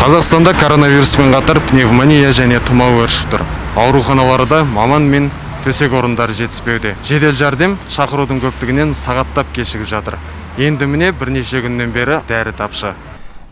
Қазақстанда коронавируспен қатар пневмония және тұмау өршіп тұр. Ауруханаларда маман мен төсек орындары жетіспеуде. Жедел жәрдем шақырудың көптігінен сағаттап кешігіп жатыр. Енді міне, бірнеше күннен бері дәрі тапшы.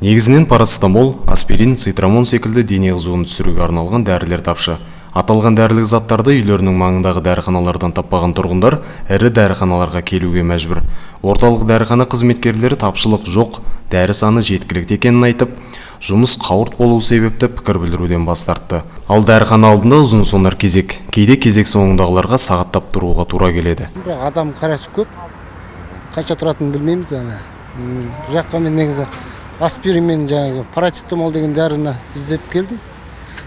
Негізінен парацетамол, аспирин, цитрамон секілді дене қызуын түсіруге арналған дәрілер тапшы. Аталған дәрілік заттарды үйлерінің маңындағы дәріханалардан таппаған тұрғындар ірі дәріханаларға келуге мәжбүр. Орталық дәріхана қызметкерлері тапшылық жоқ, дәрі саны жеткілікті екенін айтып, жұмыс қауырт болуы себепті пікір білдіруден бас тартты. Ал дәріхана алдында ұзын сонар кезек. Кейде кезек соңындағыларға сағаттап тұруға тура келеді. Бірақ адам қарасы көп, қанша тұратынын білмейміз әлі. Бұл жаққа мен негізі аспирин мен жаңағы парацетамол деген дәріні іздеп келдім.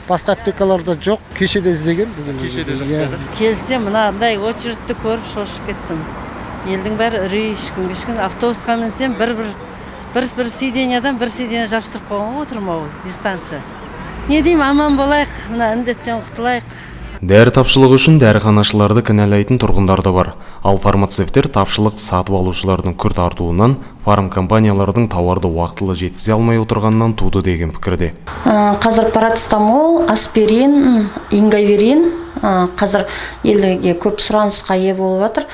Басқа аптекаларда жоқ. Кеше де іздегем, бүгін де. Кеше де жоқ. Иә. Келсем, мынандай очередь ті көріп шошып кеттім. Елдің бәрі үрей, ешкім ешкім. Автобусқа мінсем, бір бір сиденьядан бір сиденья жабыстырып қойған ғой, отырмау, дистанция. Не деймін, аман болайық, мына індеттен құтылайық. Дәрі тапшылығы үшін дәріханашыларды кінәлайтын тұрғындар да бар. Ал фармацевтер тапшылық сатып алушылардың күрт артуынан, фармкомпаниялардың тауарды уақытылы жеткізе алмай отырғанынан туды деген пікірде. Қазір парацетамол, аспирин, ингавирин қазір елге көп сұранысқа ие болып жатыр.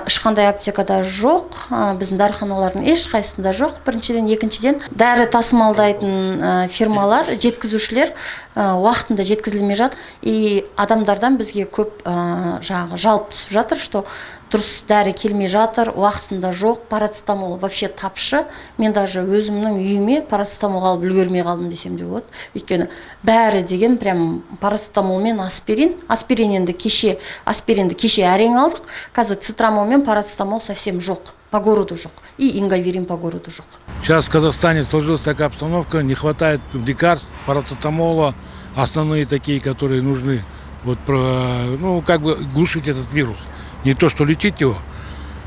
Ешқандай аптекада жоқ, біздің дәріханалардың ешқайсысында жоқ. Біріншіден, екіншіден, дәрі тасымалдайтын фирмалар, жеткізушілер уақытында жеткізілмей жатыр. И адамдардан бізге көп жаңағы жалоб түсіп жатыр, что дұрыс дәрі келмей жатыр, уақытында жоқ, парацетамол вообще тапшы. Мен даже өзімнің үйіме парацетамол алып үлгермей қалдым десем де болады, өйткені бәрі деген прям парацетамол мен аспирин. Аспирин енді кеше, аспиринді кеше әрең алдық. Қазір цитрамон мен парацетамол совсем жоқ, по городу жоқ, и ингавирин по городу жоқ. Сейчас в Казахстане сложилась такая обстановка, не хватает лекарств, парацетамола, основные такие, которые нужны, вот, ну, как бы глушить этот вирус. Не то что лечить его.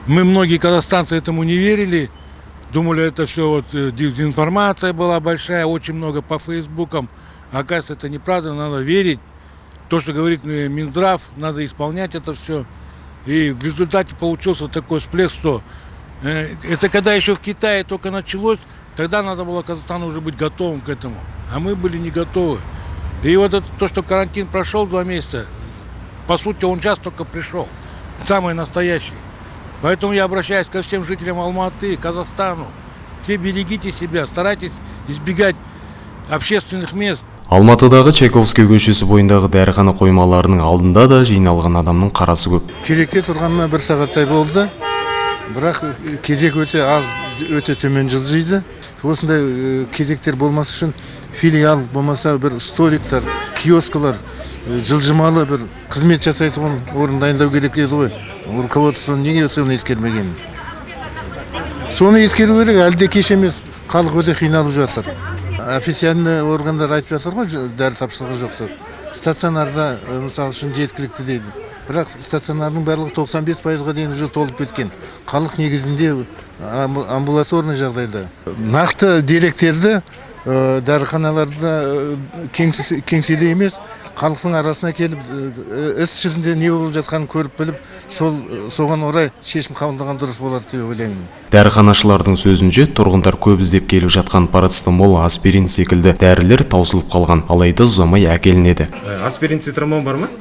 Мы, многие казахстанцы, этому не верили, думали, это все вот дезинформация была большая, очень много по фейсбукам. Оказывается, это неправда, надо верить. То, что говорит Минздрав, надо исполнять это все. И в результате получился такой всплеск, что это когда еще в Китае только началось, тогда надо было Казахстану уже быть готовым к этому. А мы были не готовы. И вот это, то, что карантин прошел 2 месяца, по сути, он сейчас только пришел. Самый настоящий. Поэтому я обращаюсь ко всем жителям Алматы, Казахстану. Все берегите себя, старайтесь избегать общественных мест. Алматыдағы Чайковский көшесі бойындағы дәріхана қоймаларының алдында да жиналған адамның қарасы көп. Кезекте тұрғаныма бір сағаттай болды, бірақ кезек өте аз, өте төмен жылжиды. Осындай кезектер болмас үшін филиал болмаса бір столиктар, киоскалар, жылжымалы бір қызмет жасайтұғын орын дайындау керек еді ғой. Руководство неге соны ескермеген? Соны ескеру керек, әлі де кеш емес. Халық өте қиналып жатыр. Официальный органдар айтып жатыр ғой, дәрі тапшылығы жоқ деп. Стационарда мысалы үшін, жеткілікті дейді, бірақ стационардың барлығы 95%-ға дейін уже толып кеткен. Халық негізінде амбулаторный жағдайда. Нақты деректерді дәріханаларда, кеңседе емес, халықтың арасына келіп, іс жүзінде не болып жатқанын көріп, біліп, сол соған орай шешім қабылдаған дұрыс болады деп ойлаймын. Дәріханашылардың сөзінше, тұрғындар көп іздеп келіп жатқан парацетамол, аспирин секілді дәрілер таусылып қалған, алайда ұзамай әкелінеді. Аспирин, цитрамон бар ма?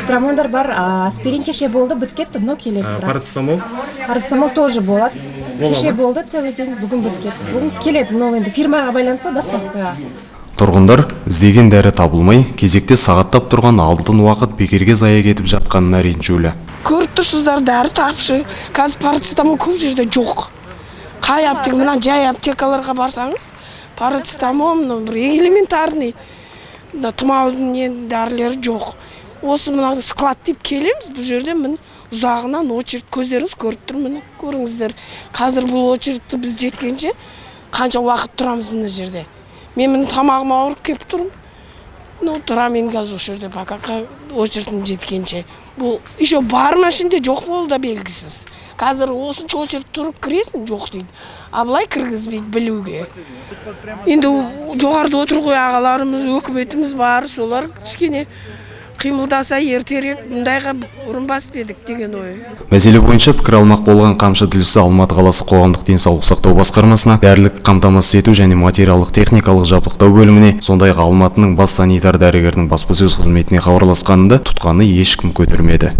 Цитрамондар бар, аспирин кеше болды, бітіп кетті, но келеді бірақ. Парацетамол? Парацетамол тоже болады. Бола Кеше ма? болды целый день, бүгін бітіп кетті. Бүгін келеді, но енді фирмаға байланысты, доставкаға. Тұрғындар іздеген дәрі табылмай, кезекте сағаттап тұрған алтын уақыт бекерге зая кетіп жатқанына ренжулі. Көріп тұрсыздар, дәрі тапшы. Қазір парацетамол көп жерде жоқ. Қай аптека, мына жай аптекаларға барсаңыз, парацетамол, мына бір элементарный мына тұмаудың не дәрілері жоқ. Осы мына склад деп келеміз, бұл жерде, міне, ұзағынан очередь, көздеріңіз көріп тұр, міне, көріңіздер. Қазір бұл очередь ті біз жеткенше қанша уақыт тұрамыз мына жерде. Мен, міне, тамағым ауырып келіп тұрмын. Ну, тұрамын енді қазір осы жерде, пока очередь ім жеткенше. Бұл еще бар ма ішінде, жоқ па, ол да белгісіз. Қазір осынша очередь тұрып кіресің, жоқ дейді, а былай кіргізбейді білуге. Енді жоғарыда отыр ғой ағаларымыз, өкіметіміз бар, солар кішкене Қимылдаса ертерек, мұндайға ұрынбас па едік деген ой. Мәселе бойынша пікір алмақ болған Қамшы тілшісі Алматы қаласы қоғамдық денсаулық сақтау басқармасына, дәрілік қамтамасыз ету және материалдық техникалық жабдықтау бөліміне, сондай-ақ Алматының бас санитар дәрігерінің баспасөз қызметіне хабарласқанында тұтқаны ешкім көтермеді.